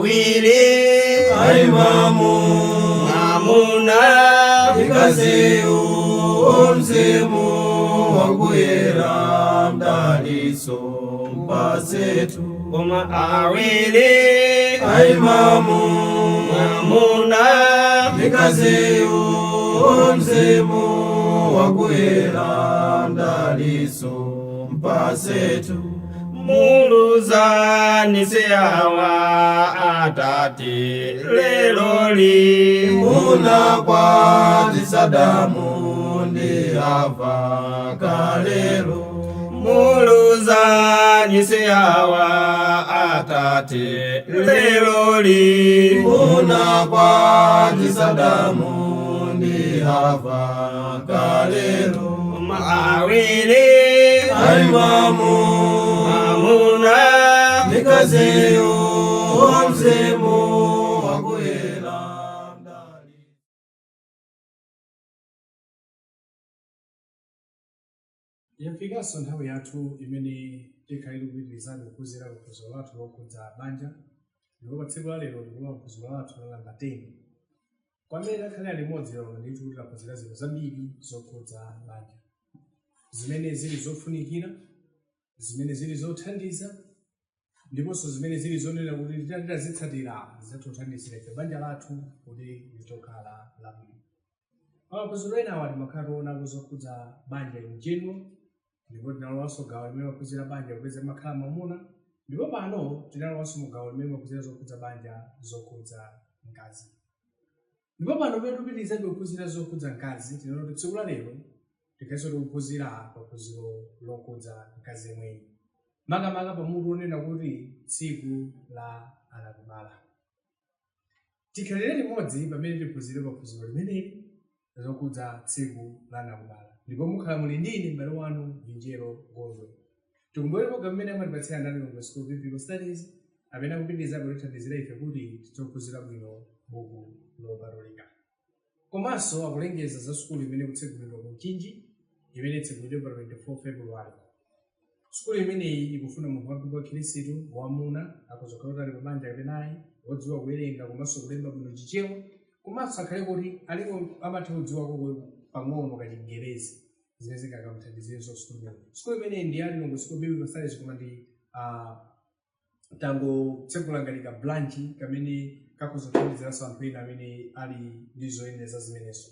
Awiri Aimamu mwamuna Mkaziyu mzimu wakuyera mdaliso mpasetu. Koma awiri Aimamu mwamuna Mkaziyu mzimu wakuyera mdaliso mpasetu. Muluzani siawa atate leloli. Munakwatisa Adamu ndi Hava kalelo. Muluzani siawa atate leloli. Munakwatisa Adamu ndi Hava kalelo. Awiri Aimamu mwamuna Mkaziyu mzimu wakuyera mdali. Yafikanso nthawi yathu imene tikhalire kupitirizabe kuphunzira phunziro lathu lokhudza banja, ndipo pa tsiku la lero tikulowa phunziro lathu la namba 10. Kwa amene takhalira limodzi lero, ndithu kuti taphunzira zinthu zambiri zokhudza banja, zimene zili zofunikira, zimene zili zothandiza, ndiponso zimene zili zonena kuti titazitsatira zidzatithandizira ife banja lathu kuti lizikhala labwino. Pamaphunziro ena awa timakhala tionako zokhudza banja in general, ndipo tinalowanso gawo limene maphunzira banja kupeza makhala mwamuna, ndipo pano tinalowanso mu gawo limene maphunzira zokhudza banja zokhudza mkazi. Ndipo pano pamene tipitirizabe kuphunzira zokhudza mkazi, tinena kuti tsiku la lero tikhalenso tikuphunzira paphunziro lokhudza mkazi yemweyi, makamaka pamutu onena kuti tsiku la anakubala. Tikhalire limodzi pamene tiphunzire paphunziro limeneli zokhudza tsiku la anakubala, ndipo mukhala muli ndine m'bale wanu Vinjero Gondwe. Tikumbukire program imene amatipatsira ndani? Lilongwe School of Biblical Studies, amene akupitiriza kutithandizira ife kuti tizophunzira bwino buku lopatulika. Komanso akulengeza za sukulu imene ikutsegulidwa ku Mchinji, imene itsegulidwe pa 24 February. Sukulu imeneyi ikufuna munthu wampingo wa Khristu wamuna, akuzokhala kuti ali pabanja kapena ayi, wodziwa kuwerenga komanso kulemba bwino Chichewa, komanso akhale kuti aliko amatha kudziwako pang'ono kachingerezi, zimene zingakamuthandizirenso sukulu imeneyi. Sukulu imeneyi ndi ya Lilongwe School of Biblical Studies, koma ndi tangotsegula ngati ka branch kamene kakuzothandiziranso anthu ena amene ali ndi zoyenera zimenezo.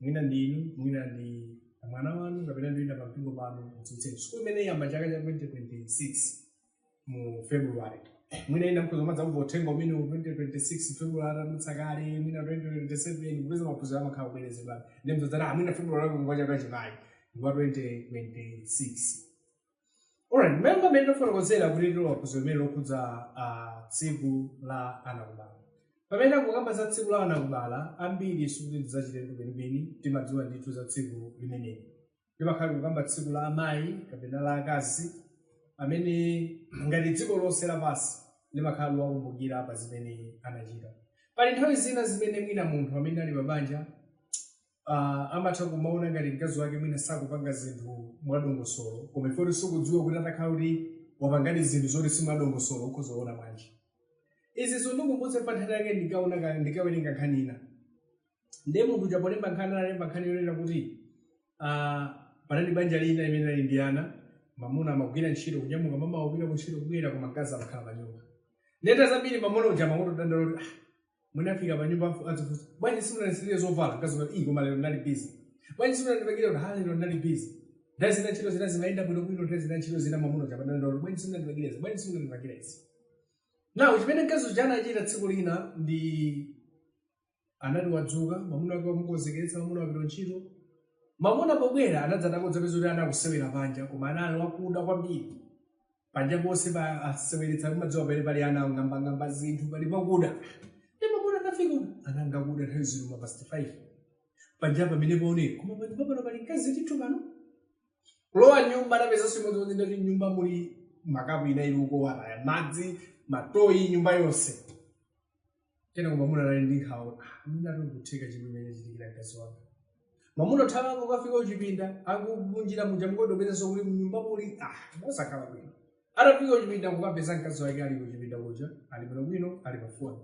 Mwina ndi inu, mwina ndi mwana wanu, kapena ndi wina pampingo pano, mudziwitseni. Sukulu imene iyamba chaka cha 2026 mu February. Mwina ina mkhoza madza kumva uthenga umene mu 2026 February atadutsa kale, mwina 2027, kupeza maphunziro amakhala kubwerezedwa, ndi mzodzati mwina February ngwa chaka chinayi ngwa 2026. Alright, mmene pamene tafotokozera kuti tilowa phunziro limene lokhudza tsiku la anakubala. Pamene takukamba za tsiku la anakubala, ambiri sikuti ndi zachilendo kwenikweni, timadziwa ndithu za tsiku limeneli. Timakhala kukamba tsiku la amayi kapena la akazi, amene ngati dziko lonse lapansi limakhala liwakumbukira pa zimene anachita. Pali nthawi zina zimene mwina munthu amene ali pabanja amatha kumaona ngati mkazi wake mwina sakupanga zinthu mwadongosolo, koma ifoti sikudziwa kuti atakhala kuti wapangadi zinthu zoti si mwadongosolo, ukhoza kuona bwanji. Izi zindikumbutse pa nthawi yake ndikawerenga nkhani ina, ndiye munthu uja polemba nkhani analemba nkhani yonena kuti panali banja lina limene lali ndi ana. Mamuna amagwira ntchito, kunyamuka mamawa kupita kuntchito, kubwera, koma mkazi amakhala pa nyumba. Neta zambiri mamuna uja amakutodandaula kuti mwina afika pa nyumba adzifunsa, "Bwanji simunandisintire zovala?" Mkazi umati, "Ii, koma lero ndinali busy." "Bwanji simunandipakire?" Kuti, "Ha, lero ndinali busy." Nthawi zina ntchito zina zimayenda bwinobwino, nthawi zina ntchito zina mamuna uja amadandaula kuti, "Bwanji simunandipakire izi? Bwanji simunandipakire izi?" Now chimene mkazi uja anachita tsiku lina ndi anati wadzuka, mamuna wake wamukonzekeretsa, mamuna wapita ntchito. Mamuna pobwera anadzadabwa kudzapeza kuti ana akusewera panja, koma ana ali wakuda kwambiri. Panja ponse pa aseweretsa, kumadziwa pamene pali ana ng'ambang'amba zinthu pali pakuda. Ndi mamuna anafika, ana ngakuda, nthawi zino ma past 5, panja pamene paoneka, koma panyumba pano pali mkazi ndithu pano. Kulowa nyumba anapezanso imodzimodzi, ndati nyumba muli makapu ina ili uko, wataya madzi, matoyi, nyumba yonse. Kenako mamuna anali ndi nkhawa, "Ah, mwina tikutheka chimene chachitikira mkazi wanga." Mamuna othamanga kukafika kuchipinda, akumunjira muja mukodopezanso kuti mnyumba muli mosakhala bwino. Atafika kuchipinda kukapeza mkazi wake ali kuchipinda kuja, ali bwinobwino, ali pafoni.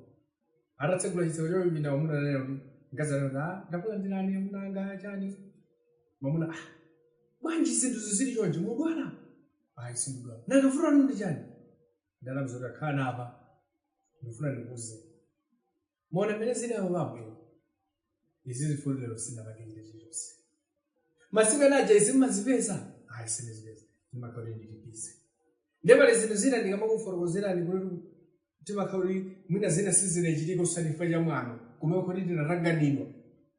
Atatsegula chitseko cha kuchipinda, mwamuna ananena kuti, mkazi ananena kuti, "Ah, ndakulandirani amuna anga, chani?" Mwamuna, "Ah, bwanji zinthu zizili chonchi, mudwala?" "Ayi, sindidwala." "Nanga vuto lanu ndi chani?" Ndalama zoti akhala napa, ndifuna ndikuuze. Mona mmene zili apo pabwino. Izi zifuna lero sindinapangire chilichonse. Masiku ena aja izi mmazipeza? "Ayi, sindizipeza. Ndimakhala kuti ndili busy." Ndiye pali zinthu zina ndikamakufotokozerani kuti timakhala kuti mwina zina sizinachitika osati chifukwa cha mwano, koma kuti tinatanganidwa.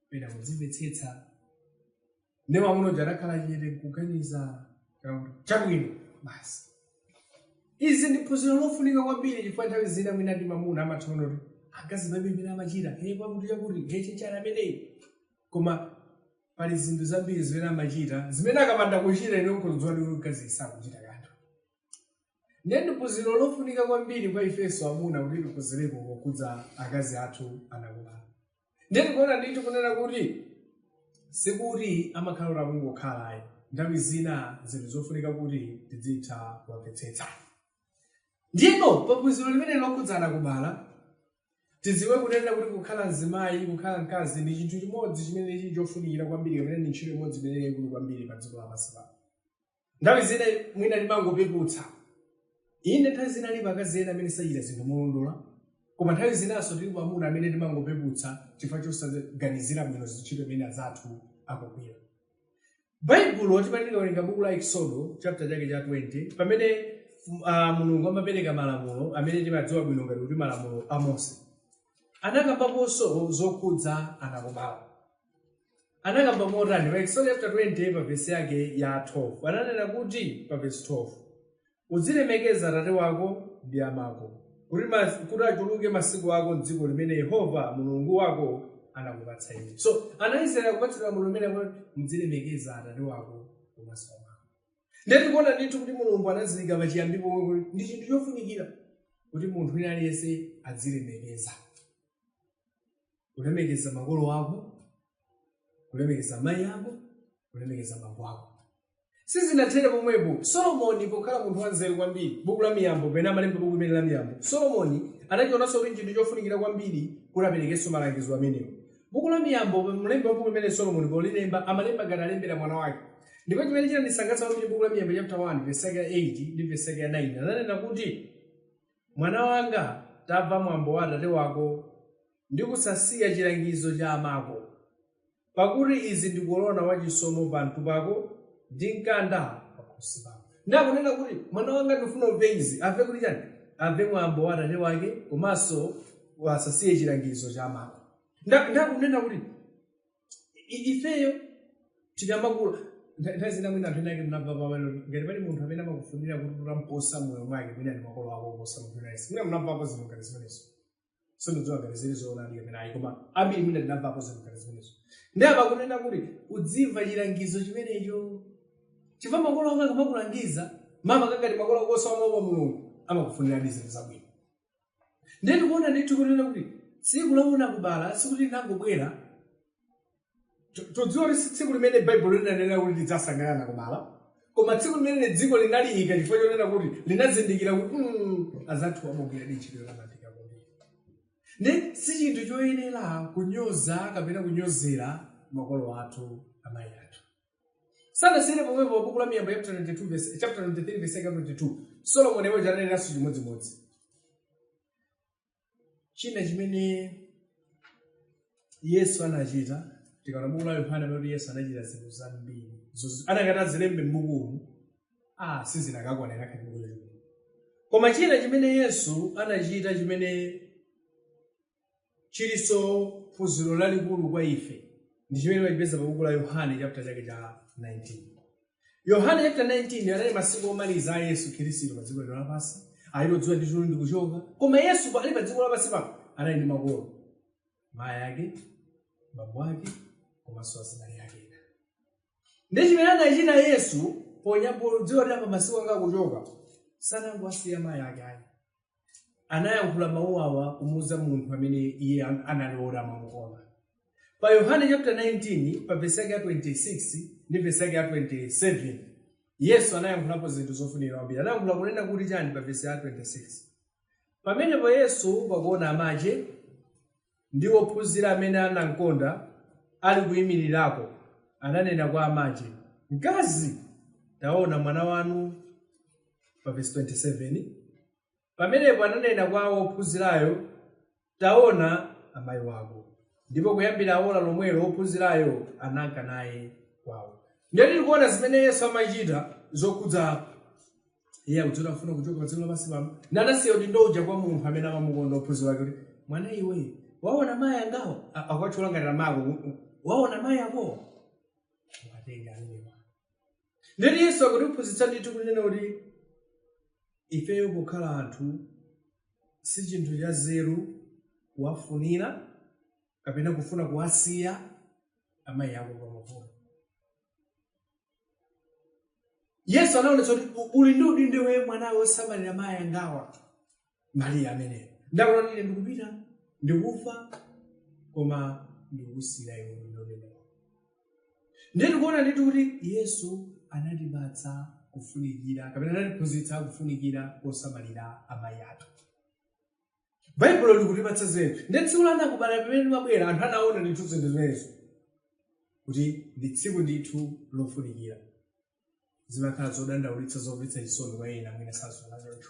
Pena muzimvetsetsa. Ndiye mwamuna uja anakhala chete nkuganiza, "Chabwino, basi." Izi ndi phunziro lofunika kwambiri chifukwa nthawi zina mwina ndi mamuna amathaona kuti akazi pamene imene amachita, he, kwakuti chakuti, he, chenchani ameneyi. Koma pali zinthu zambiri zimene amachita zimene akapanda kuchita ine nkudziwa kuti mkazi sakuchita kanthu. Ndiye ndi phunziro lofunika kwambiri kwa ifenso amuna kuti tiphunzirepo pokhudza akazi athu anakubala. Ndiye tikuona ndithu kunena kuti sikuti amakhala kuti akungokhala ayi. Nthawi zina zinthu zofunika kuti tizitha kuwamvetsetsa. Ndiyeno paphunziro limene lokhudzana kubala, tidziwe kunena kuti kukhala mzimayi, kukhala mkazi ndi chinthu chimodzi chimene chili chofunikira kwambiri kapena ndi ntchito imodzi imene yaikulu kwambiri pa dziko lapansi pano. Nthawi zina mwina timangopeputsa. Inde, nthawi zina alipo akazi ena amene sachita zinthu molondola, koma nthawi zinanso tilipo amuna amene timangopeputsa chifukwa chosaganizira bwino ntchito imene azathu akugwira. Baibulo timati tikawerenga buku la Exodo chapter chake cha 20, pamene Mulungu amapereka malamulo amene timadziwa bwino ngati kuti malamulo a Mose, anakambaponso zokhudza anakubala. Anakamba motani? Pa Exodo chapter 20 pa vesi yake ya 12 ananena kuti, pa vesi 12, "Uzilemekeza atate wako ndi amako, kuti achuluke masiku ako m'dziko limene Yehova Mulungu wako anakupatsa iwe." So ana Israeli akupatsidwa lamulo limene akuti muzilemekeza atate wako komanso amako. Ndiye tikuona ndithu kuti Mulungu anaziyika pachiyambi pomwe kuti ndi chinthu chofunikira kuti munthu wina aliyense azilemekeza, kulemekeza makolo ako, kulemekeza mayi ako, kulemekeza bambo ako. Sizinathere pomwepo. Solomoni pokhala munthu wanzeru kwambiri, buku la Miyambo, pene amalemba buku limene la Miyambo, Solomoni anachionanso kuti chinthu chofunikira kwambiri kuti aperekenso malangizo amenewo. Buku la Miyambo, mlembi wa buku limene Solomoni polilemba amalemba ngati alembera mwana wake. Ndipo chimene chinandisangalatsa kwambiri, buku la Miyambo chapter 1 verse yake ya 8 ndi verse yake ya 9, ananena kuti, "Mwana wanga, tamva mwambo wa atate wako ndi kusasiya chilangizo cha amako, pakuti izi ndi korona wachisomo pamutu pako ndi mkanda pakhosi pako." Ndakunena kuti mwana wanga, ndifuna umve izi. Amve kuti chani? Amve mwambo wa atate wake komanso asasiye chilangizo cha amako. Ndakunena kuti ifeyo tikamakula, nthawi zina mwina anthu ena ake munamva pamene ngati pali munthu amene amakufunira kuti utamposa moyo mwake, mwina ndi makolo ako kuposa munthu wina aliyense. Mwina munamvapo zinthu ngati zimenezo. Sindidziwa ngati zili zoonadi kapena ayi, koma ambiri mwina tinamvapo zinthu ngati zimenezo. Ndi apa kunena kuti udzimva chilangizo chimenecho, chifukwa makolo ako akamakulangiza, mama kangati makolo ako osamaopa Mulungu, amakufuniradi zinthu zabwino. Ndiye tikuona ndithu kunena kuti tsiku laona kubala sikuti linangobwera. Tudziwa kuti si tsiku limene Baibulo linanena kuti tidzasangalala kubala, koma tsiku limene dziko linaliyika chifukwa chonena kuti linazindikira kuti azathu amagwira ntchito yotamandika kwambiri. Ndi si chinthu choyenera kunyoza kapena kunyozera makolo athu, amayi athu. Sanasiyire pomwepo. Buku la Miyambo chapter 22 verse, chapter 23 verse 22, Solomon yemwe ananeranso chimodzimodzi. China chimene Yesu anachita, tikaona buku la Yohane, pamene Yesu anachita zinthu zambiri anakati azilembe m'bukumu, ah, sizinakakwanira khati buku lachikulu. Koma china chimene Yesu anachita chimene chilinso phunziro lalikulu kwa ife ndi chimene timachipeza pa buku la Yohane chapter chake cha 19. Yohane chapter 19 anali masiku omaliza a Yesu Khristu pa dziko lino lapansi. Alitodziwa ndithu ndi kuchoka, koma Yesu ali pa dziko lapansi pano anali ndi makolo, mayi ake, bambo ake komanso azibale ake ena. Ndi chimene anachita Yesu podziwa kuti apa masiku anga akuchoka, sanangowasiya mayi ake ayi. Anayankhula mawu awa kumuuza munthu amene iye anali woti amamukonda. Pa Yohane chapter 19 pa verse yake ya 26 ndi verse yake ya 27. Yesu anayankhulapo zinthu zofunikira kwambiri. Anayankhula kunena kuti chani pa vesi ya 26? Pamenepo Yesu pakuona amache ndi wophunzira amene anamkonda ali kuyimirirako, ananena kwa amache, "Mkazi, taona mwana wanu." Pa vesi 27, pamenepo ananena kwa wophunzirayo, "Taona amayi wako." Ndipo kuyambira ola lomwelo wophunzirayo ananka naye kwawo. Ndiye tili kuona zimene Yesu amachita zokhudza iye akudziwa afuna kuchoka pa dziko lapansi pano, nanasiya udindo uja kwa munthu amene amamukonda, wophunzira wake, kuti, "Mwana iwe, waona mayi angawo?" Akuwatchula ngati amako. "Waona mayi ako, ukatenga amenewa." Ndeti Yesu akutiphunzitsa ndithu kunena kuti ifeyo pokhala anthu si chinthu cha zeru kuwafunira kapena kufuna kuwasiya amayi ako pamavuto. Yesu anaonetsa kuti uli ndi udindo iwe mwanawe wosamalira mayi angawa, Mariya ameneyo. Ndakuona ine ndikupita, ndikufa, koma ndikukusiyira iwe udindo umenewo. Ndiye tikuona ndithu kuti Yesu anatipatsa kufunikira kapena anatiphunzitsa kufunikira kosamalira amayi athu. Baibulo likutipatsa zinthu. Ndiye tsiku la anakubala pamene limabwera, anthu anaona ndithu zinthu zimenezo kuti ndi tsiku ndithu lofunikira. Zimakhala zodandaulitsa, zomvetsa chisoni kwa ena mwina saziona choncho.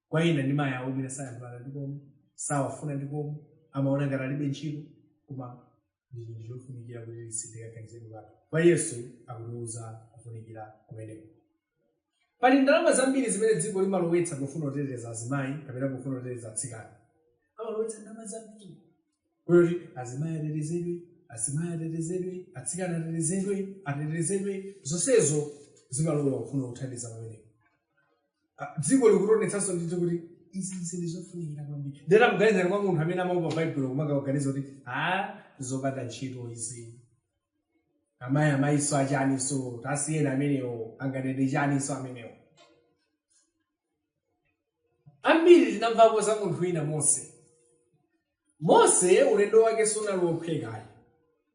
Kwa ena ndi mayi awo mwina sayankhulana ndikomwe, sawafuna ndikomwe, amaona ngati alibe ntchito, koma ndi chinthu chofunikira kuti tisinthe kaganizidwe kathu. Kwa Yesu akutiuza kufunikira kumeneko. Pali ndalama zambiri zimene dziko limalowetsa pofuna kuteteza azimayi kapena pofuna kuteteza atsikana. Amalowetsa ndalama zambiri kuti azimayi atetezedwe, azimayi atetezedwe, atsikana atetezedwe, atetezedwe. Zonsezo zimalowa kufuna kuthandiza pamenepo. Dziko likutionetsanso ndithu kuti izi zinthu zofunikira kwambiri. Ndeta kuganizira kwa munthu amene amaopa Baibulo kumakaganiza kuti a zopanda ntchito izi, amayi amayiso achaniso, tasiyena amenewo, anganene chaniso amenewo. Ambiri tinamvapo za munthu wina, Mose. Mose ulendo wake sunali wophwekayi,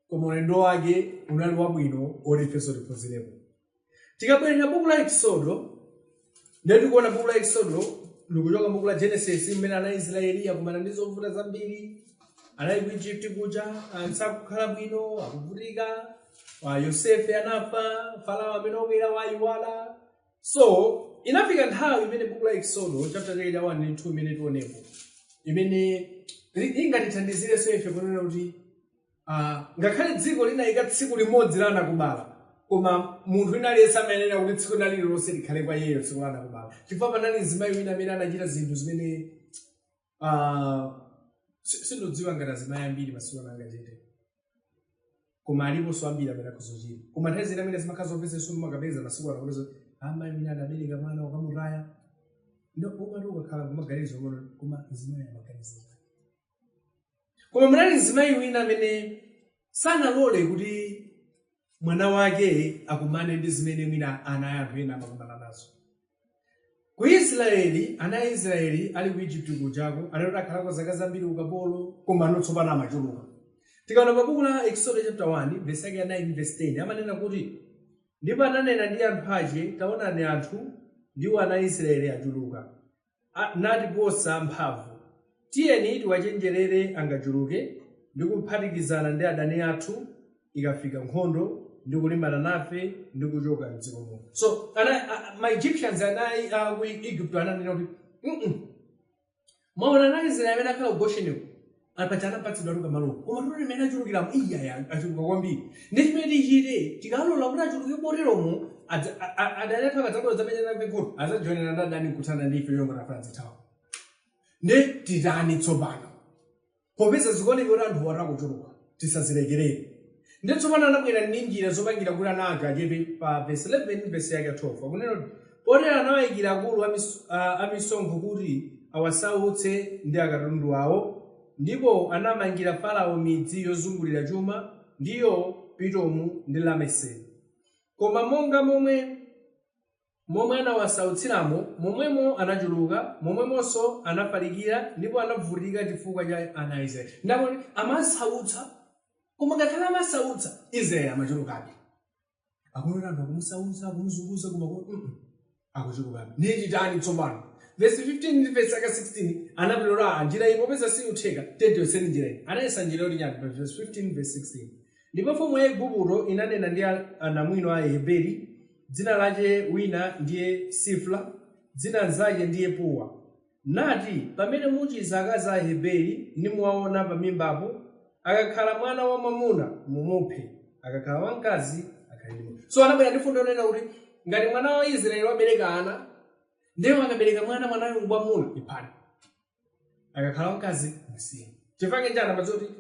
koma ulendo wake unali wabwino oti ifenso tiphunzirepo. Tikabwerera buku la Exodo, ndiye tikuona buku la Exodo likuchoka buku la Genesis, mmene ana Israeli akumana ndi zovuta zambiri. Anali ku Egypt kuja, sakukhala bwino, akuvutika. Yosefe anafa, Farao amene obwera wayiwala. So inafika nthawi imene buku la Exodo chapter chake cha 1 ndi 2 imene tionepo, imene ingatithandizirenso ife kunena kuti ngakhale dziko linayika tsiku limodzi la anakubala, koma munthu wina aliyense amayenera kuti tsiku lina lililonse likhale kwa iyeyo tsiku la anakubala, chifukwa panali mzimayi wina amene anachita zinthu zimene sindidziwa ngati azimayi ambiri masiku ano angachite, koma aliponso ambiri amene akuzochita. Koma nthawi zina amene zimakhala zomvetsa, mumakapeza masiku ano kupeza amayi wina anabereka mwana wakamutaya. No, umati ukakhala kumaganizo ngono, koma mzimayi amaganiza. Koma munali mzimayi wina amene sanalole kuti mwana wake akumane ndi zimene mwina ana a anthu ena amakumana nazo. Ku Israeli, ana a Israeli ali ku Egypt kujako, anati akhalako zaka zambiri ukapolo, koma ano tsopano amachuluka. Tikaona pa buku la Exodus chapter 1 verse yake ya 9 verse 10, amanena kuti, "Ndipo ananena ndi anthu ache, 'Taonani, anthu ndiwo ana a Israeli achuluka, natiposa mphamvu. Tiyeni tiwachenjerere angachuluke ndi kuphatikizana ndi adani athu ikafika nkhondo ndi kulimbana nafe ndi kuchoka mdziko muno." So ma Egyptians anayi ku Egypt ananena kuti, Mwaona ana Israeli amene akhala ku Gosheniko apacha anapatsidwa luka malo, koma toti imene achulukiramo iyaya achuluka kwambiri. Ndi chimene tichite, tikalola kuti achuluke moteromo, adani athu akadzabwera dzamenya nafe nkhondo, adzajoinana ndi adani nkuthana ndi ife yonga nafe adzithawa. Ndi titani tsopano popeza zikuoneka kuti anthu watakuchuluka? Tisazilekerere. Ndi tsopano anabwera ndi njira zopangira kuti ana aja achepe. Pa verse 11 verse yake 12 akunena kuti, "Potero anawayikira akulu amisonkho kuti awasautse ndi akatundu awo. Ndipo anamangira Farao midzi yozungulira chuma, ndiyo Pitomu ndi Ramesesi. Koma monga momwe anawasautsiramo, momwemo anachuluka, momwemonso anafalikira, ndipo anavutika chifukwa cha ana a Israeli." Ndakoti amasautsa, koma ngakhale amasautsa, Israeli amachulukabe. Akuona anthu akumusauza, akumuzunguza, koma kuti akuchulukabe. Ndiye chitani tsopano? Verse 15 ndi verse yaka 16 anapita, njira iyi popeza sikutheka, tiyeseni njira iyi. Anayesa njira yoti nyani pa verse 15 verse 16. Ndipo mfumu ya Igupto inanena ndi anamwino a Heberi, dzina lache wina ndiye Sifra, dzina nzake ndiye Puwa. Nati, pamene muchiza akazi a Heberi nimuwaona pamimbapo, akakhala mwana wamwamuna mumuphe, akakhala wamkazi akhale ndi moyo. So anabwera ndi fundo yonena kuti ngati mwana wa Israeli wabereka ana, ndiye akabereka mwana, mwanayo ngwamuna, iphani, akakhala wamkazi musiye. Chifukwa chani? Amadziwa kuti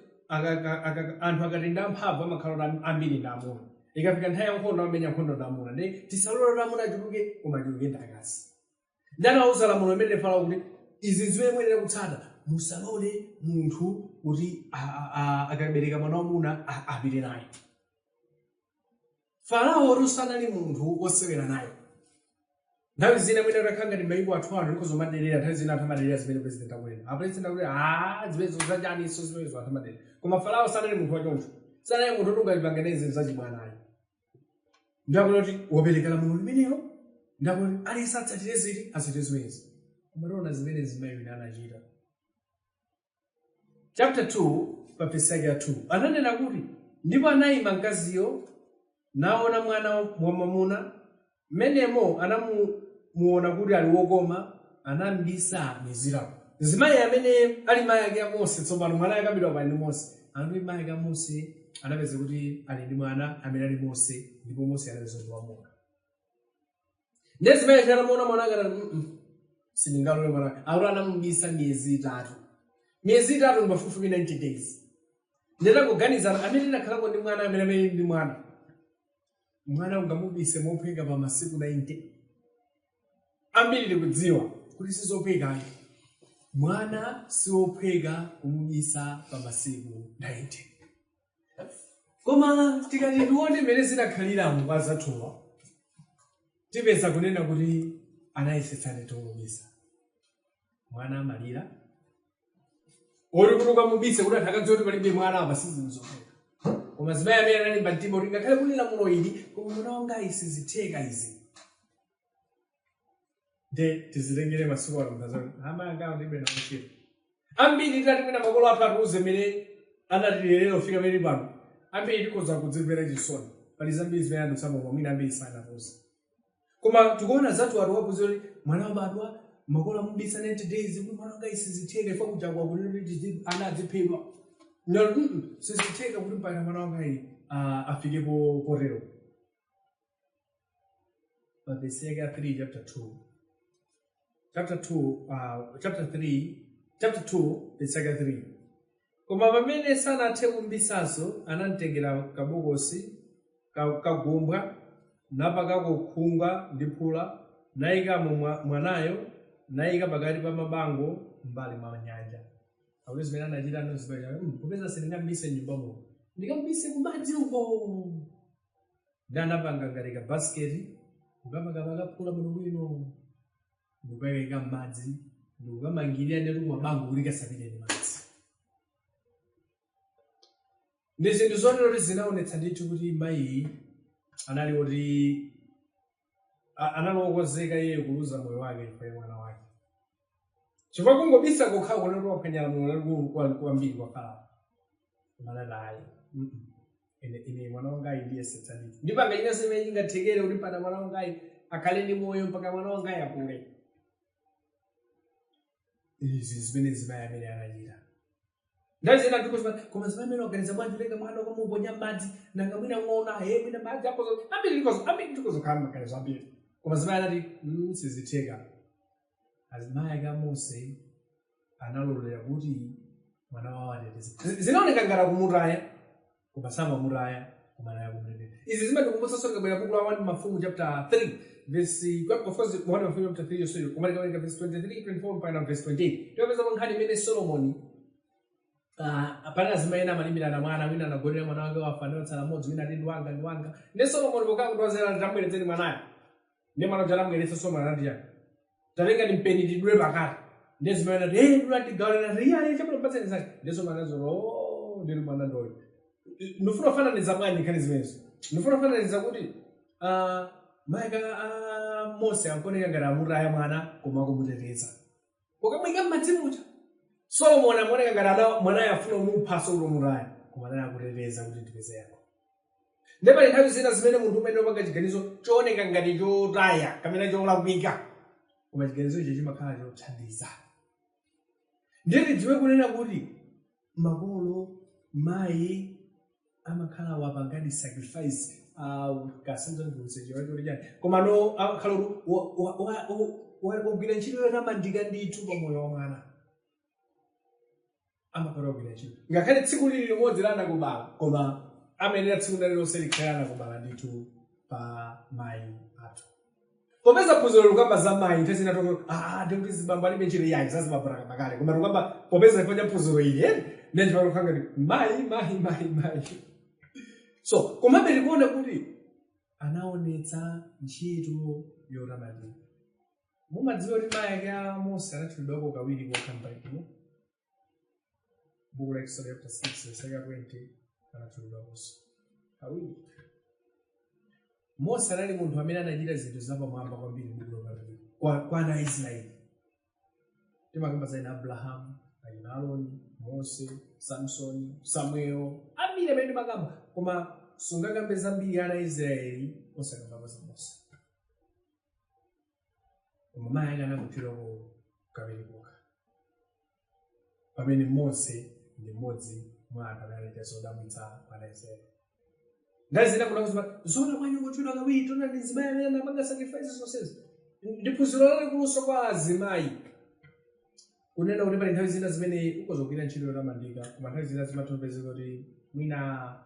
anthu akatinda amphamvu amakhala kuti ambiri ndi amuna. Ikafika nthawi ya nkhondo amamenya nkhondo ndi amuna, ndi tisalole kuti amuna achuluke, koma achuluke ndi akazi. Ndi anawuza lamulo limene Farao kuti izi zimene muyenera kutsata: musalole munthu kuti akabereka mwana wamuna apite naye. Farao sanali munthu wosewera naye. Nthawi zina mwina utakhala ngati mayiko athu ano likhoza maderera, nthawi zina anthu amaderera zimene president akunena, a president akuti zimenezo zachaniso zimenezo, anthu amaderera. Koma Farao sanali munthu wachoncho, sanali munthu woti ungalipanga naye zinthu zachibwanayo. Ndakuti kuti wapereka lamulo limenelo, ndakuti aliyense atsatire ziti, atsatire zimenezi. Koma tiona zimene zimayi wina anachita. Chapter 2 pa verse yake ya 2 ananena kuti, ndipo anayima mkaziyo naona mwana wamwamuna, mmenemo anamuona kuti ali wokoma, anambisa miyezi itatu. Mzimayi amene ali mayi ake a Mose tsopano, mwana akabidwa pali ndi Mose, anati mayi ake a Mose anapeza kuti ali ndi mwana amene ali Mose, ndipo Mose anapeza kuti wamuna. Ndiye zimayi anamuona mwana ake anati, Sindingalole mwana wake." Akuti anamubisa miyezi itatu. Miyezi itatu ndi pafupifupi 90 days. Nditakuganizana amene tinakhalako ndi mwana, amene ndi mwana, mwana ungamubise mophweka pa masiku 90? Ambiri tikudziwa kuti sizophwekayo, mwana siwophweka kumubisa pa masiku 90. Koma tikati tione mmene zinakhaliramo kwa zathuwa, tipeza kunena kuti anayesetsa ndithu kumubisa. Mwana amalira, oti kuti ukamubise kuti anthu akadziwa kuti palibe mwana apa, sizinthu zophweka. Koma zimayi amene analimba mtima kuti ngakhale kuli lamulo ili, koma mwana wanga sizitheka izi. Nde tizitengere masiku ano, mkazi amayi angawo ndilibe nawo ntchito. Ambiri titati mwina makolo athu atiuze mmene anatilerera kufika pamene pano, ambiri tikhoza kudzimvera chisoni. Pali zambiri zimene adutsamo, koma mwina ambiri sanatiuze. Koma tikuona zathu atu waphunzira kuti mwana wabadwa, makolo amubisa 90 days kuti mwana wanga isizitheka ifa kujakwa kuti ana adziphedwa. No, sizitheka kuti mpaka mwana wanga iyi afike potero. Pa verse yake ya 3, chapter 2, chapter 2, chapter 3, chapter 2 verse yake ya 3: koma pamene sanathe kumbisanso, anamtengera kabokosi kagumbwa, napakako khunga ndi phula, nayikamo mwanayo, nayika pakati pa mabango m'mbali mwa nyanja. Akuti zimene anachita ano zimacha, popeza sindingambise nyumba muno, ndikambise kumadzi uko. Ndi anapanga ngati ka basket, kukapakapaka phula bwinobwino, ndikukayika m'madzi, ndikukamangirira ndetu kumabango kuti kasapite ndi madzi. Ndi zinthu zotero kuti zinaonetsa ndithu kuti mayiyi anali oti anali wokonzeka iye kuluza moyo wake chifukwa cha mwana wake, chifukwa kungobisa kokha kunoti waphwanya lamulo lalikulu kwambiri kwa Farao. Koma anati, ayi, ine mwana wangayi ndiyesetsa ndithu, ndipanga chinenso chimene chingathekere kuti mpaka mwana wangayi akhale ndi moyo, mpaka mwana wangayi akule. Izi zimene zimayi amene anachita. Nthawi zina ndiko, koma zimayi amene waganiza bwanji kutenga mwana ukamuponya m'madzi? Nanga mwina ng'ona he, mwina madzi akozo ambiri ndikozo, ambiri ndikozokhala maganizo ambiri. Koma zimayi anati, sizitheka. Azimayi ake a Mose analolera kuti mwana wawo ateteze. Zinaoneka ngati akumutaya, koma samamutaya, koma naye akumuteteza. Izi zimatikumbutsanso tikabwera buku la 1 Mafumu chapter 3 verse, of course 1 Mafumu chapter 3 yonseyo, koma tikawerenga verse 23, 24 mpaka verse 28, tikapeza nkhani imene Solomoni pana azimayi ena amalimbirana mwana. Wina anagonera mwana wake wafa, ndi watsala mmodzi. Wina ati, "Ndiwanga, ndiwanga." Ndi Solomoni pokhala kuti wazera, "Tambweretseni mwanayo." Ndi mwana uja anamubweretsa. Solomoni anati chani? "Tatenga ndi mpeni, tidule pakati." Ndi zimayi anati, "Hey, dula tigawane." Nati, "Iya, chabwino, mpatseni zake." Ndi Solomoni anati, "Oh, ndili mwana ndoyo." Ndifuna kufananiza bwanji nkhani zimenezo? Ndifuna kufananiza kuti Mayi a Mose ankaoneka ngati amutaya mwana koma akumuteteza pokamuyika m'madzi muja. Solomon amaoneka ngati mwanayo afuna kumuphanso kuti umutaya, koma anali akuteteza kuti ndipeze yankho. Ndiye pali nthawi zina zimene munthu umene upanga chiganizo chooneka ngati chotaya kapena cholakwika, koma chiganizo icho chimakhala chothandiza. Ndiye tidziwe kunena kuti makolo, mayi amakhala wapangadi sacrifice, kasanzanguse chani, koma no amakhala kuti wagwira ntchito yotamandika ndithu pa moyo wa mwana. Amakhala wagwira ntchito ngakhale tsiku lili limodzi la anakubala, koma amayenera tsiku lililonse likhale anakubala ndithu pa mayi athu. Popeza phunziro likamba za mayi, nthawi zina toko ndikuti zibambo alibe ntchito yayi, zazibambo takamba kale, koma tikamba popeza chifukwa cha phunziro ili, eh, ndiye chifukwa tikukhala ngati mayi, mayi, mayi, mayi. So komabe tikuona kuti anaonetsa ntchito yotamandika. Mumadziwa kuti mayi ake a Mose anatchulidwako kawiri kokha m'Baibulo? Buku la Exodus chapter 6 verse 20 anatchulidwakonso kawiri. Mose anali munthu amene anachita zinthu zapamwamba kwambiri m'buku lopatulika kwa ana a Israeli. Timakamba za ina Abrahamu, achina Aroni, Mose, Samsoni, Samuel, ambiri amene timakamba, koma sungakambe zambiri ana a Israeli osakambako za Mose. Koma mayi ake anamutchulako kawiri kokha, pamene Mose ndi mmodzi mwa anthu amene anachita zodabwitsa kwa ana a Israeli. Nthawi zina kunakuzipa zona bwanji kutchula kawiri, tona ndi mzimayi amene anapanga sacrifice zonsezi. Ndi phunziro lalikuluso kwa azimayi kunena kuti pali nthawi zina zimene ukhoza kugwira ntchito yotamandika, koma nthawi zina zimatha kupezeka kuti mwina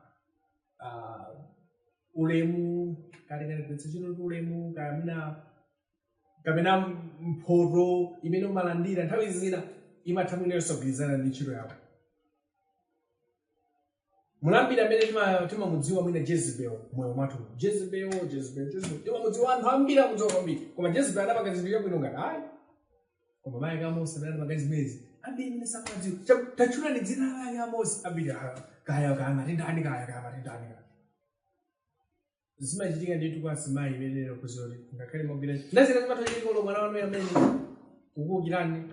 ulemu kale kale kugwiritsa ntchito kuti ulemu kaya mwina kapena mphoto imene umalandira nthawi zina imatha mwina yosagwirizana ndi ntchito yako. Mulambiri amene timamudziwa mwina Jezebel moyo mwathu, Jezebel, Jezebel, Jezebel, timamudziwa, anthu ambiri amudziwa kwambiri, koma Jezebel anapanga zinthu chabwino ngati ayi, koma mayi a Mose amene anapanga zimenezi ambiri imene samadziwa. Tatchulani dzina la mayi a Mose, ambiri kaya kaya matendani, kaya kaya matendani, kaya. Zimachitika ndithu kwa azimayi imenero kuziwa kuti ngakhale mwagwira ndazina zimatha kuchitika ulo mwana wanu amene kukuwukirani,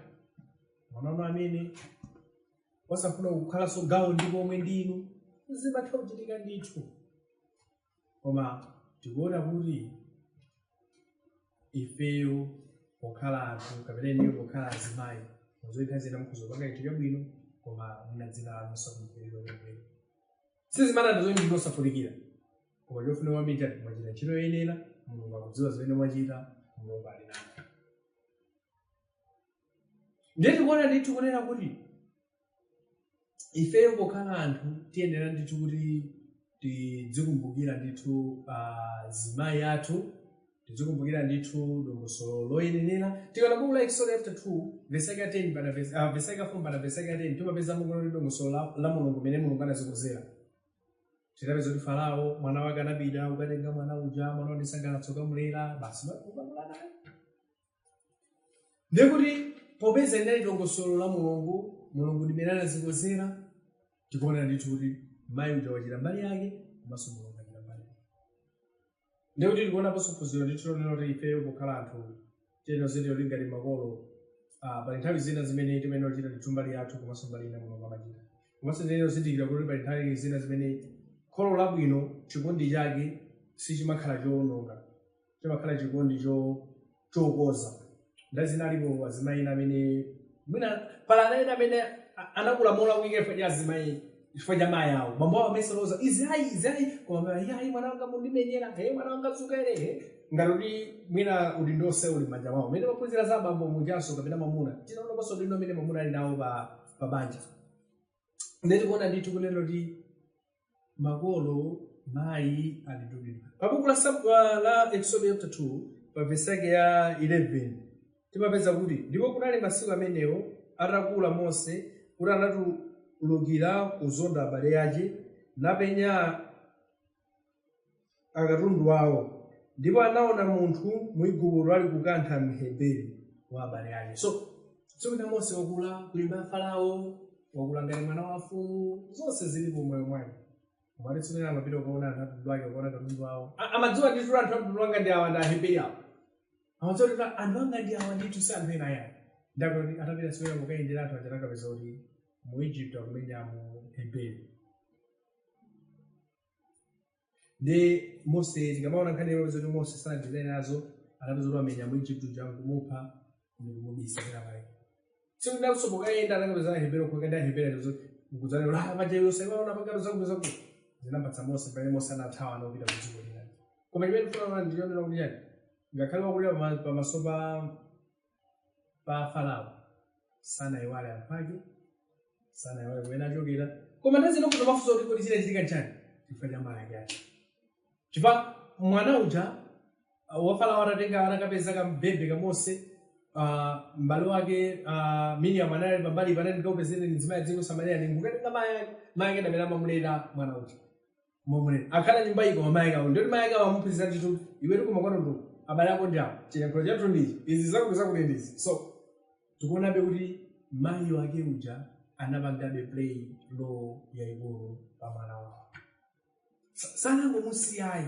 mwana wanu amene wasafuna kukhalanso gawo ndipo omwe ndinu, zimatha kuchitika ndithu. Koma tikuona kuti ifeyo pokhala anthu kapena inuyo pokhala azimayi, muzoita zina mukhoza kupanga chinthu chabwino, koma mwina dzina lanu sakumbukiridwa kwenikweni. Sizimanati zoti ndinu osafunikira, koma chofuna kwambiri chati mwachita ntchito yoyenera. Mulungu akudziwa zimene mwachita, Mulungu ali nanu. Ndiye tikuona ndithu kunena kuti ifeyo pokhala anthu tiyenera ndithu kuti tidzikumbukira ndithu azimayi athu, tidzikumbukira ndithu dongosolo loyenera. Tikaona buku la Exodus chapter 2 verse yake 10 pana verse yake 4 pana verse yake 10, timapeza kuti dongosolo la Mulungu mene Mulungu anazikonzera. Tinapeza kuti Farao mwana wake anapita kukatenga mwana uja, mwana wandisangalatsa, ukamulera basi ukamula naye. Ndiye kuti popeza inali dongosolo la Mulungu, Mulungu ndimene anazikonzera, tikuona ndithu kuti mayi uja wachita mbali yake komanso Mulungu achita mbali yake. Ndiye kuti tikuonaponso phunziro ndithu lonena kuti ifeyo pokhala anthu tiyenera zinthu ngati makolo, pali nthawi zina zimene timayenera kuchita ndithu mbali yathu komanso mbali ina Mulungu amachita. Komanso tiyenera kuzindikira kuti pali nthawi zina zimene kholo labwino chikondi chake sichimakhala chowononga, chimakhala chikondi chokoza. Nthawi zina alipo azimayi ena amene mwina pali ana ena amene anakula molakwika chifukwa cha azimayi, chifukwa cha mayi awo. Bambo awo amesoloza izi ayi, izi ayi, koma mayi ayi, mwana wanga mundimenyera, he mwana wanga zukere, he ngati kuti mwina udindo onse uli m'manja mwawo. Mmene maphunzira za bambo mujanso kapena mwamuna, tinaona ponso udindo umene mwamuna ali nawo pa banja. Ndiye tikuona ndithu kunena kuti makolo, mayi ali ndi udindo. Pa buku la Exodus chapter 2 pa verse yake ya 11 timapeza kuti ndipo kunali masiku amenewo atakula Mose kuti anatulukira kuzonda abale ake, napenya akatundu awo, ndipo anaona munthu Mwigupto ali kukantha Mheberi wa abale ake. So tsiku lina Mose wakula kunyumba ya Farao, wakula ngati mwana wa mfumu, zonse zilipo moyo mwake. Komatu tsiku lina amapita kukaona anthu a mtundu wake, kukaona katundu wawo. Amadziwa ndithu anthu a mtundu wanga ndi awa, ndi Aheberi awa. Amadziwa kuti anthu anga ndi awa ndithu, si anthu ena ayayi. Ndakuti atapita tsiku lina kukayendera anthu aja, anakapeza kuti mu Egypt akumenya mu Heberi. Ndi Mose, tikamaona nkhani yopeza kuti Mose sanagwirizane nazo, anapeza kuti amenya mu Egypt uja, nkumupha ndikumubisa pena pake. Tsiku linanso pokayenda anakapeza Aheberi okhoka ndi Aheberi aja, nkudzanena ah paja iwe usaiwala unapanga zakuti zakuti. Zinapatsa Mose pamene Mose anathawa anapita ku dziko lina. Koma chimene ndifuna kuona ndi chonena kuti chani, ngakhale wakulira pamaso pa Farao, sanayiwale anthu ake, sanayiwale kumene achokera. Koma nthawi zina kuti mafunso kuti kodi chinachitika nchani, chifukwa cha mayi ake aja, chifukwa mwana uja wa Farao atatenga, atakapeza kambebe ka Mose, m'bale wake Miriam anali pambali panali, ndikaupezeni mzimayi dziko Samariya, ndikukatenga mayi ake. Mayi ake ndamene amamulera mwana uja, momulera akhala nyumba iko mayi ake, ndoti mayi ake amamuphunzitsa ndithu, iwe tikuma kwanu ndu abale ako ndi awo, chiyankhulo chathu ndichi, izi zakuti zakuti ndizi. So tikuonabe kuti mayi wake uja anapangabe play role yayikulu pa mwana wawo. Sanangomusiyayi,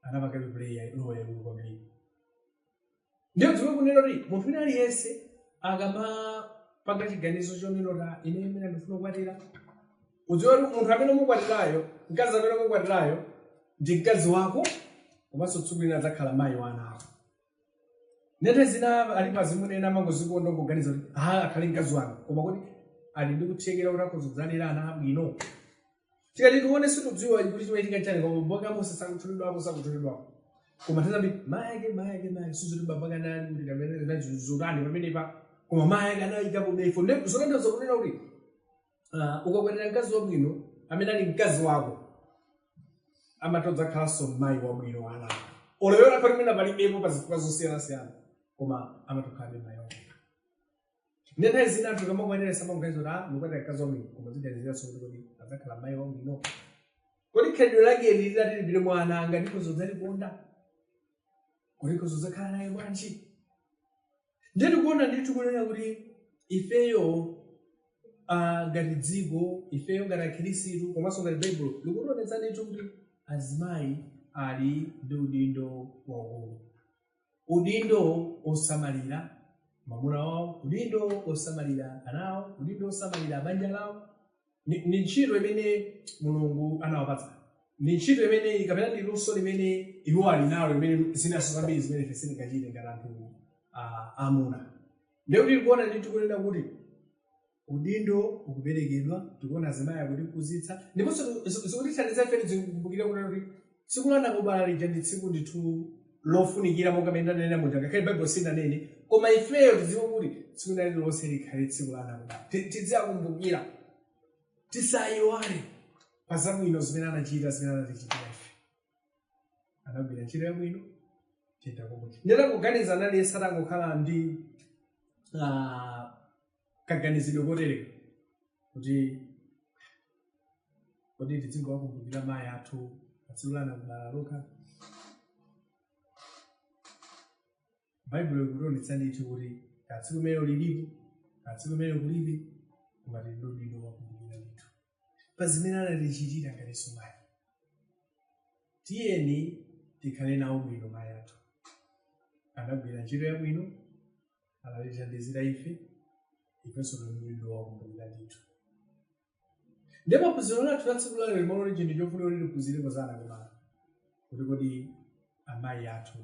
anapangabe play role yayikulu kwambiri. Ndiyo dziwe kunena kuti munthu wina aliyense akamapanga chiganizo chonena kuti ine imene ndifuna kukwatira, udziwe kuti munthu amene umukwatirayo, mkazi amene umukwatirayo ndi mkazi wako, komanso tsiku lina adzakhala mayi wa ana ako. Nete zina alipo azimunena amangozikonda, ngoganiza kuti ah akhale mkazi wanga, koma kuti ali ndi kuthekera kuti akhoza kudzalera ana abwino. Tikati tione, situdziwa kuti chimachitika nchani, koma bambo ake Mose sakutchulidwako, sakutchulidwako. Koma tazambi mayi ake, mayi ake, mayi suzuti bambo ake anali kuti kamene zinazutani pamenepa, koma mayi ake anayikapo befo. Ndi zotanthauza kunena kuti ukakwatira mkazi wabwino amene ali mkazi wako, amatodza khalanso mayi wabwino wa ana ako. Oloyona pali mwina palibepo pa zifukwa zosiyanasiyana, koma amatokhalabe mayi wabwino. Ndi nthawi zina anthu kamakwanira samakuganiza kuti ah ndikukwatira mkazi wabwino, koma ziganiziranso kuti kodi adzakhala mayi wabwino, kodi khalidwe lake lilati lipite mwa ana anga, ndikhoza kudzalikonda, kodi ndikhoza kudzakhala naye bwanji? Ndiye tikuona ndithu kunena kuti ifeyo ngati dziko, ifeyo ngati akhristu, komanso ngati Baibulo likutionetsa ndithu kuti azimayi ali ndi udindo waukulu, udindo osamalira mwamuna wawo, udindo osamalira ana awo, udindo osamalira banja lawo. Ni ntchito imene Mulungu anawapatsa, ni ntchito imene kapena ndi luso limene iwo ali nalo, limene zinaso zambiri zimene ife sitingachite ngati anthu amuna. Ndiye kuti tikuona ndithu kunena kuti udindo ukuperekedwa, tikuona azimayi akutiphunzitsa, ndiponso zikutithandiza ife tizikumbukire kunena kuti tsiku la nakubala lija ndi tsiku ndithu lofunikira, monga mmene ndanena muja, ngakhale Baibulo sinanene, koma ifeyo tidziwe kuti tsiku lina lililonse likhale tsiku la nakubala. Tidziwakumbukira, tisayiwale pa zabwino zimene anachita, zimene anatichitira ife. Anagwira ntchito yabwino, titakumbukira. Nditakuganiza anali satangokhala ndi kaganizidwe kotereka kuti kodi tidzingowakumbukira mayi athu pa tsiku la nakubala lokha. Baibulo ikutionetsa ndithu kuti katsiku limene lilipo, katsiku limene kulibe, koma tili ndi udindo wakumbukira ndithu pa zimene anatichitira ngatinso mayi. Tiyeni tikhale nawo bwino mayi athu, anagwira ntchito yabwino, anatithandizira ife, ifenso tili ndi udindo wakumbukira ndithu. Ndipo phunziro lathu la tsiku lalero limene chinthu chofunika kuti tiphunzirepo za anakubala, kuti kodi amayi athu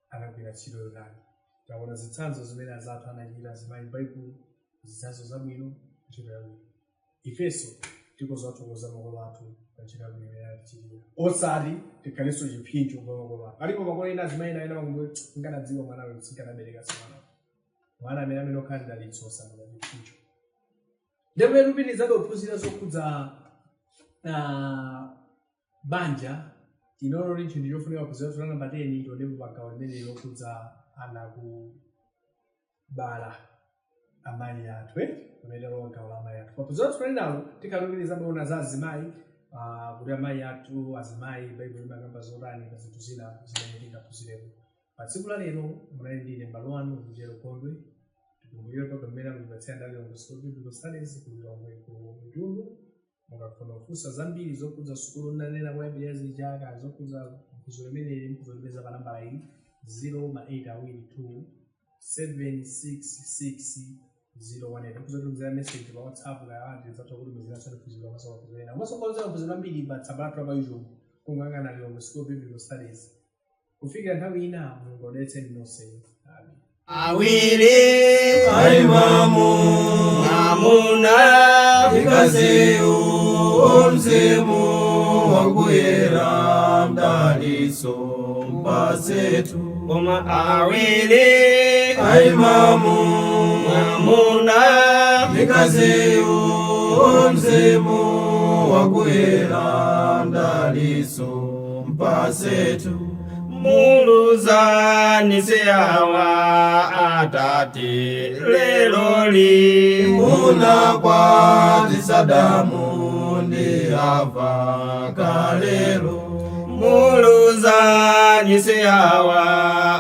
anagwira ntchito yotani. Taona zitsanzo zimene azathu anachita azimayi m'Baibulo, zitsanzo zabwino, ntchito yabwino. Ifenso tikozathokoza makolo athu pa ntchito yabwino imene anatichitira, osati tikhalenso chipsinjo pa makolo athu. Alipo makolo ena, azimayi ena makumbuyo nkanadziwa mwanawe sinkanaberekanso mwanawe, mwana amene okhala mdalitso osanduka chipsinjo. Ndipo tupitirizabe kuphunzira zokhudza banja. Tinolo ndi chinthu chofunika kuphunzira tuna namba 10, tionepo pagawo limene lokhudza anakubala, amayi athu, eh? Pamene talowa gawo la amayi athu paphunziro athu linalo, tikhalupitirizabe kuona za azimayi, kuti amayi athu azimayi Baibulo limakamba zotani pa zinthu zina zimene tingaphunzirepo. Pa tsiku la lero munali ndine m'bale wanu Rugero Kondwe. Tikumbukire program imene akuipatsira ndi Lilongwe School of Biblical Studies ku Lilongwe ku Mitundu. Mukafuna kufunsa zambiri zokhudza sukulu nanena kuyambirira zichaka zokhudza phunziro limeneli, mukuzolipeza pa nambala iyi: 0 ma 8 awiri 2 766 018. Kuzotumizira message pa WhatsApp kaya tidzatha kutumiziranso phunziro komanso maphunziro ena, komanso kukonzera maphunziro ambiri pa tsamba lathu la pa YouTube, kungangana Lilongwe School of Biblical Studies. Kufikira nthawi ina, Mulungu adalitseni nonse. Amen. Awiri. Aimamu. Mwamuna. Mkaziyu, mzimu wakuyera, mdaliso mpasetu. Koma awiri. Aimamu. Mwamuna. Mkaziyu, mzimu wakuyera, mdaliso mpasetu. Muluzani siyawa atate leloli. Munakwatisa Adamu ndi Hava kalelo. Muluzani siyawa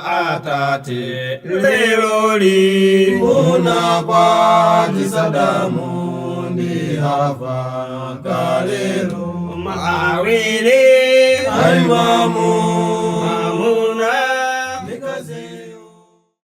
atate leloli. Munakwatisa Adamu ndi Hava kalelo. Awiri. Aimamu.